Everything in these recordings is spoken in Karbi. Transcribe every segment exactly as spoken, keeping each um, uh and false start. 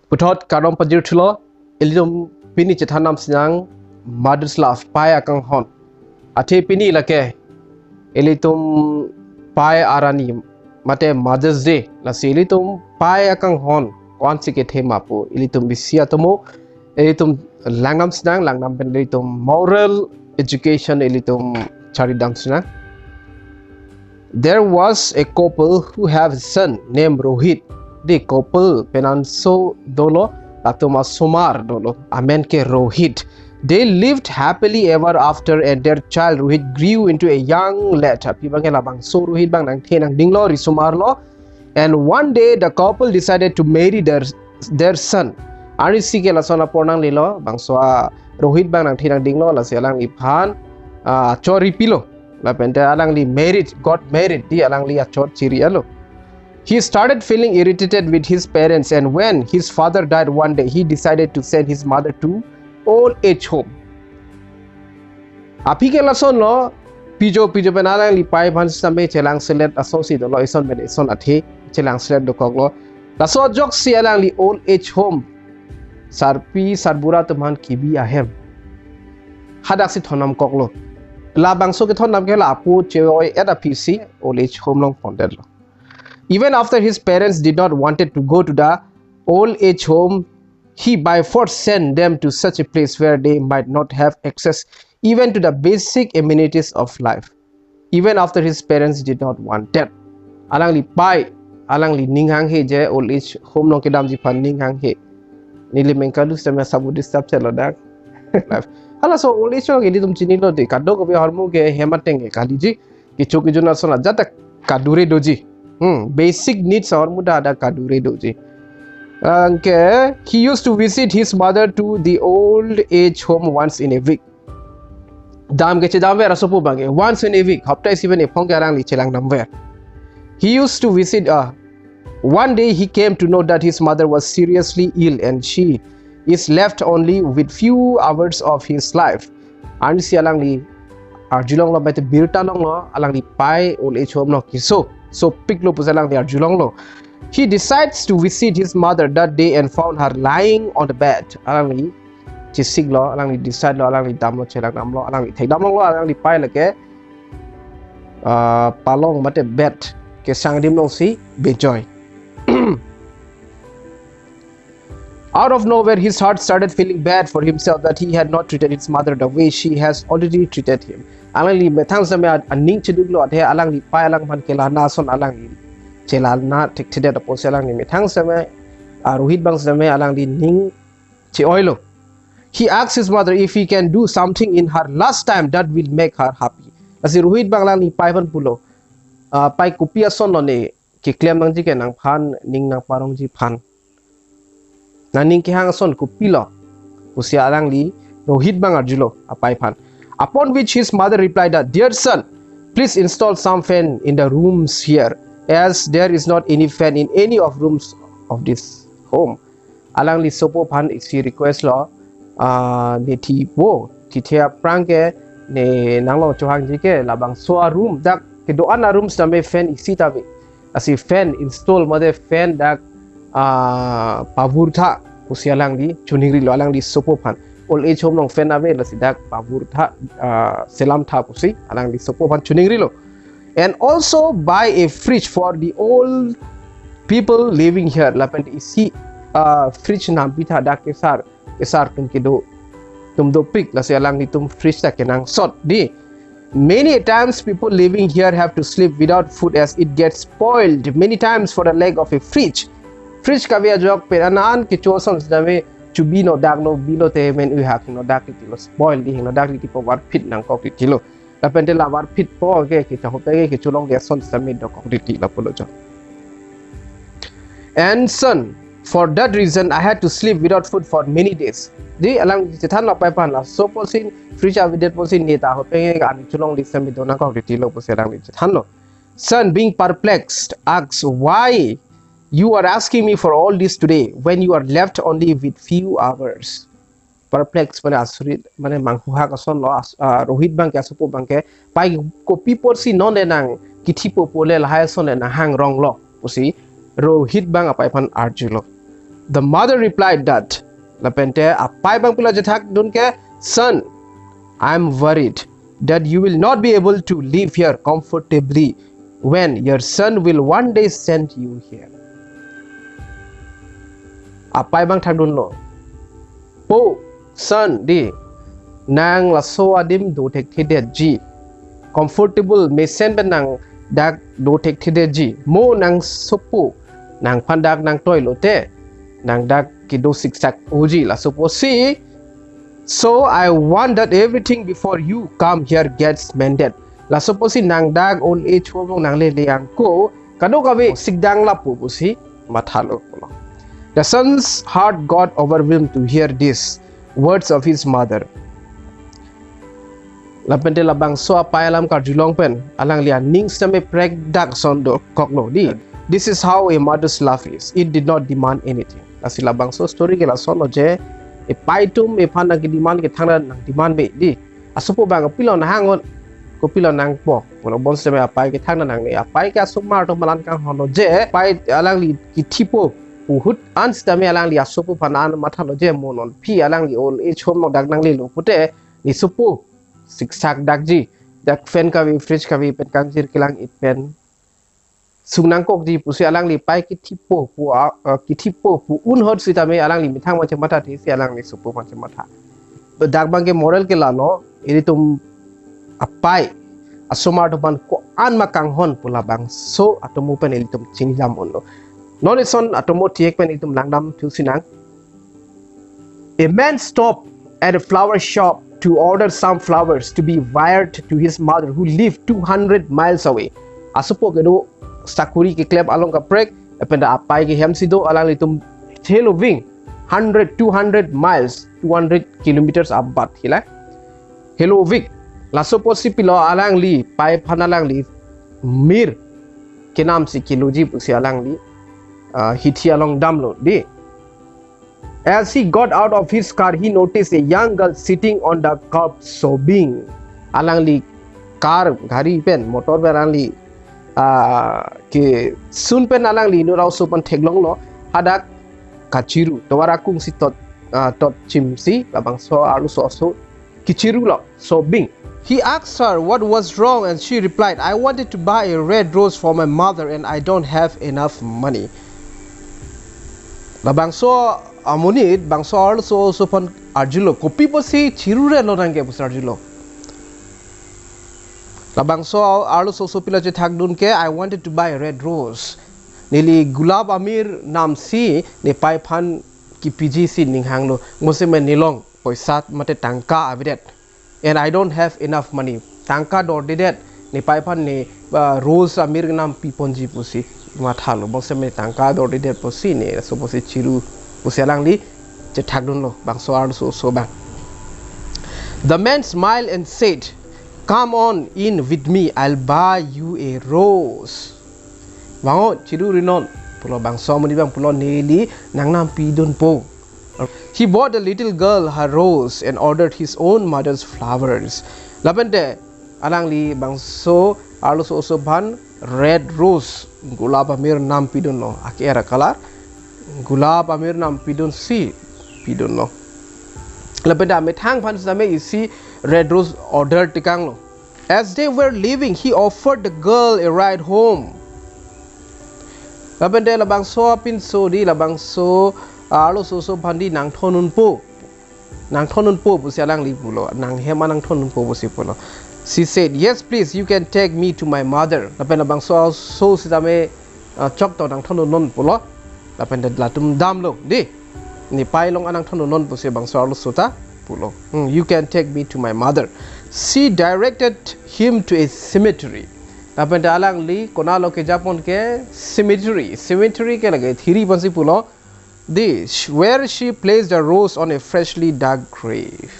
Puthot kardom pajirthulo, ilitum pini chethan nam sinang mother's love, pai akanghon. Athe pini lake ilitum pai arni mate Mother's Day, lasi ilitum pai akanghon ko-ansi kethe ma pu ilitum bisi atomo ilitum lang nam sinang, lang nam pen ilitum moral education ilitum chari dam sinang. There was a couple who have a son named Rohit. The couple penanso dolo, latum asomar dolo, amen ke Rohit. They lived happily ever after and their child Rohit grew into a young lad. Aphi abang ke labangso Rohit abang nangthe nangdinglo, risomar lo. And one day the couple decided to marry their their son. Arnisi ke lason apor nanglelo, bangso a Rohit abang nangthe nangdinglo, lasi alangliphan ah, achor ripilo. Lapente alangli married, got married, di alangli achor chiri-etlo. He started feeling irritated with his parents, and when his father died one day, he decided to send his mother to old age home. Aphi ke lasonlo, pijo pijo pen alangli pai aphan sitame chelangselet asosi dolo, ison pen ison athe chelangselet dokoklo. Laso ajoksi alangli old age home, sarpi sarbura atum aphan kebi ahem hadaksi thondamkoklo. Labangso kethondam ke la apo che-oi-et aphisi old age home along pondetlo. Even after his parents did not wanted to go to the old age home, he by force sent them to such a place where they might not have access even to the basic amenities of life. Even after his parents did not wanted. Alangli pai, alangli ning hanghe je old age home along kedamji aphan ning hanghe. Neli mengkalu sitame sabut disturb chelo dak. Halaso old age home ke ilitum chinilo de, kadokave ahormu ke hem ateng ke kaliji. Kecho kejun ason ajat ta kadure doji. Hmm, basic needs ahormu ta hadak kadure doji. Anke, he used to visit his mother to the old age home once in a week. Dam kechedamver asopo abang ke, once in a week, hapta isi pen ephong ke alangli chelang damver. He used to visit, uh, one day he came to know that his mother was seriously ill and she is left only with few hours of his life. Arnisi alangli arjulonglo, mate birta longlo, alangli pai old age home along keso sopiklo pusi alangli arjulonglo. He decides to visit his mother that day and found her lying on the bed. Alangli chesiklo, alangli decide lo, alangli damlo, chelang damlo, alangli thekdamlonglo, alangli pai lake ah, palong mate bed kesang adim alongsi bejoi. Out of nowhere, his heart started feeling bad for himself that he had not treated his mother the way she has already treated him. Alangli methang sitame a-, aning cheduklo, athe alangli pai alangphan kelana ason alangli chelana thekthedet apotsi alangli methang sitame, ah, Rohit abang sitame alangli ning che-oilo. He asked his mother if he can do something in her last time that will make her happy. Lasi Rohit abang alangli pai aphan pulo, ah, pai, kopi ason lone keklem nangji ke nangphan ning nangparongji aphan? Nangning kehang ason kopilo? Pusi alangli Rohit abang arjulo apai aphan. Upon which his mother replied that, "Dear son, please install some fan in the rooms here, as there is not any fan in any of rooms of this home." Alangli sopo aphan isi request lo, ah, ne thipo, thithe aphrang ke ne nanglong chohangji ke labangso a-room, dak kedo-an a-room sitame fan isi ta ave. Lasi fan install mate fan dak, ah, pavurtha pusi alangli choningrilo, alangli sopo aphan. Old age home along fan ave, lasi dak pavurtha, ah, selamtha pusi alangli sopo aphan choningrilo. And also buy a fridge for the old people living here. Lapen isi, ah, fridge nampitha dak kesar, kesar atum kedo, atum dopik, lasi alanglitum fridge ta kenangsot di. Many a times people living here have to sleep without food as it gets spoiled many times for the lack of a fridge. Fridge kave ajok pen anan kecho ason sitame chubi no dak no, bilo te men ui hak no dak tilo, spoil di no dak tilo, varphit nangkok tilo. Lapente la varphitpo ke, ke chahop ke, ke cholong dia ason sitame dokok titi lapulo jo. And son, for that reason, I had to sleep without food for many days. Di alang chethanlo apai aphan, laso apotsi fridge avedet apotsi ne ta hop ke ani cholong di sitame do nangkok titi lo pusi alang chethanlo. Son, being perplexed, asks, "Why you are asking me for all this today when you are left only with few hours?" Perplex mane asurit, mane manghuhak ason lo, as-, ah, Rohit abang ke, asopo abang ke, pai kopi apotsi non le nangkithipo pu le lahai ason le nanghang rong lo pusi Rohit abang apai aphan arjulo. The mother replied that, lapente apai abang pilo chethakdun ke, "Son, I am worried that you will not be able to live here comfortably when your son will one day send you here." Apai abang thakdunlo, "Po, son, di, nang laso adim do thekthedetji, comfortable mesen pen nang dak do thekthedetji, mo nang sopo, nangphan dak nangtoi lote, nang dak kedo siksak unji, laso apotsi. So I want that everything before you come here gets mended." Laso apotsi nang dak old age home nanglele angko, kadokave sikdang lapu pusi mathalo pulo. The son's heart got overwhelmed to hear these words of his mother. Lapente labangso apai alam karjulong pen alangli aning sitame prekdak son dokoklo, di. This is how a mother's love is. It did not demand anything. Lasi labangso story ke lasonlo je, apai atum aphan nangkedemand ke thangnat nangdemand me, di. Asopo abang kopilo nanghangot, kopilo nangpo, pulo bonsitame apai ke thangnat nangne. Apai ke asomar atum aphan kanghonlo je, apai alangli kethipo pu ahut an sitame alangli asopo aphan an mathalo je, mo nonphi alangli old age home along dak nanglelo pute, ne sopo siksak dakji, dak fan kave, fridge kave pen kangjir kelang-it pen sung nangkokji pusi alangli apai kethipo pu a, a, kethipo pu un ahut sitame alangli methang aphan chematha, thesi alangli sopo aphan chematha. Dak abang ke moral ke lalo, ilitum apai asomar atum aphan ko-an ma kanghon pu labangso atomo pen ilitum chinidam unlo. Non ison atomo thek pen ilitum langdam thusi nang. A man stopped at a flower shop to order some flowers to be wired to his mother who lived two hundred miles away. Asopo kedo sakuri keklem along kaprek, lapen dak apai ke hemsi do, alanglitum heloving hundred, two hundred miles, two hundred kilometers abat hila. Helovik. Laso apotsi pilo alangli, apai aphan alangli mir kenamsi keloji pusi alangli, ah, hithi along damlo, di. As he got out of his car, he noticed a young girl sitting on the curb sobbing. Alangli car, gari pen, motor pen alangli, ah, kesun pen alangli inut arloso aphan theklonglo, hadak kachiru, tovar akungsi tot, ah, tot chimsi, labangso arloso oso kechirulo, sobbing. He asked her what was wrong and she replied, "I wanted to buy a red rose for my mother and I don't have enough money." Labangso amonit, bangso arloso oso aphan arjulo, "Kopi pusi chirurelo nangke?" pusi arjulo. Labangso arloso oso pilo chethakdun ke, "I wanted to buy a red rose." Neli gulab amir namsi ne apai aphan kepiji si ning hanglo. Mo sitame nelong poisa mate tangka avedet. And I don't have enough money. Tangka dordidet, ne apai aphan ne, ah, rose amir nampiponji pusi mathalo. Mo sitame tangka dordidet pusi ne, laso apotsi chiru pusi alangli chethakdunlo, bangso arloso oso abang. The man smiled and said, "Come on in with me, I'll buy you a rose." Vang-o, chirurinon pulo, bangso amonit abang pulo, "Neli nang nampidunpo." He bought the little girl her rose and ordered his own mother's flowers. Lapente alangli bangso arloso oso aphan red rose, gulab amir nampidunlo, ake era color, gulab amir nampidunsi pidunlo. Lapente amethang aphan sitame isi red rose order tekanglo. As they were leaving, he offered the girl a ride home. Lapente labangso apinso, di, labangso arloso oso aphan di nangthondunpo. Nangthondunpo pusi alangli pulo. Nanghem an nangthondunpo pusi pulo. She said, "Yes, please, you can take me to my mother." Lapen labangso oso sitame, ah, chokto nangthondunnon pulo. Lapente latum damlo, di. Ne apai along an nangthondunnon pusi bangso arloso ta pulo. Hmm, "You can take me to my mother." She directed him to a cemetery. Lapente alangli konatlo kejapon ke, cemetery. Cemetery ke lake thiri aphansi pulo. Di, sh-, where she placed a rose on a freshly dug grave.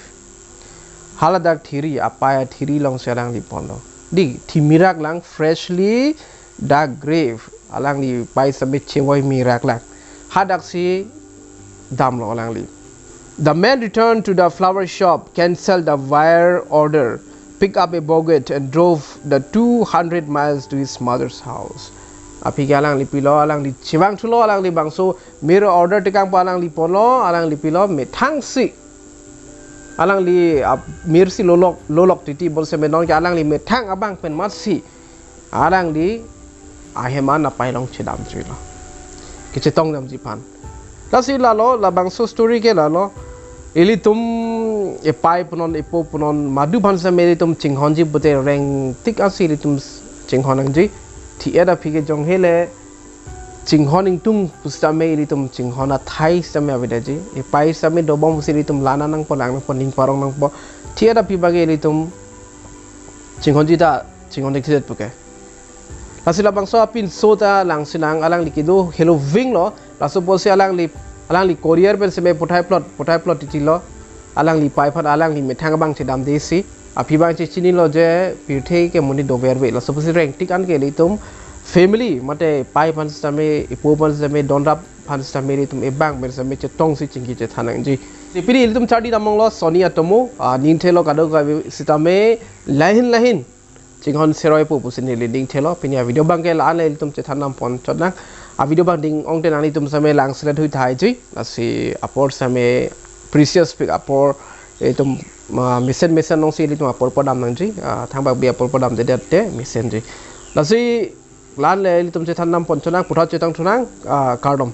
Haladak thiri, apai athiri alongsi alangli ponlo. Di, thimirak lang, freshly dug grave. Alangli apai sitame chevoi mirak lang. Hadaksi damlo alangli. The man returned to the flower shop, canceled the wire order, picked up a bouquet and drove the two hundred miles to his mother's house. aphi ke alangli pilo, alangli chevangthulo, alangli bangso mir order tekangpo, alangli ponlo, alangli pilo, methangsi alangli, ah, mir si lolok, lolok titi bonseme non ke alangli methang abang pen matsi alangli ahem an apai along chedamjuilo, kechetongdamji aphan. Lasi lalo, labangso story ke lalo, ilitum epai punon, epo punon, madu aphan sitame ilitum chinghonji pute rengtik ansi ilitum chinghon nangji. Thi-et aphi ke jong hele chinghon ingtung pusitame ilitum chinghon athai sitame avedaji. Epai sitame dobom pusi ilitum la-an nangpo, lang nangpo, ning parong nangpo. Thi-et aphi abang ke ilitum chinghonji ta chinghon dikhidet puke. Lasi labangso apinso ta langsinang, alangli kedo helovinglo. Laso pusi alangli, alangli courier pen sitame puthai plot, puthai plot titilo. Alangli pai aphan alangli methang abang chedamdesi, aphi abang chechinilo je pirthe ke monit doverve. Laso pusi rengtik an ke ilitum family, mate pai aphan sitame, epo aphan sitame, donrap aphan sitame ilitum ebang pen sitame chetongsi chingki chethan nangji. Si pini ilitum charli damlonglo Sony atomo, ah, ningthelo kadokave sitame lahin lahin chinghon seroi pu pusi neli ningthelo. Pini avideo abang ke la-an le ilitum chethan dam ponchotnang. Avideo abang ding ong te nanglitum sitame langselet hui thaiji. Lasi apor sitame precious pik apor, itum, ah, mesen mesen alongsi ilitum apor pardam nangji. Ah, thangbak bi apor pardamdedet te mesenji. Lasi la-an le ilitum chethan dam ponchotnang, puthot chetongthunang, ah, kardom.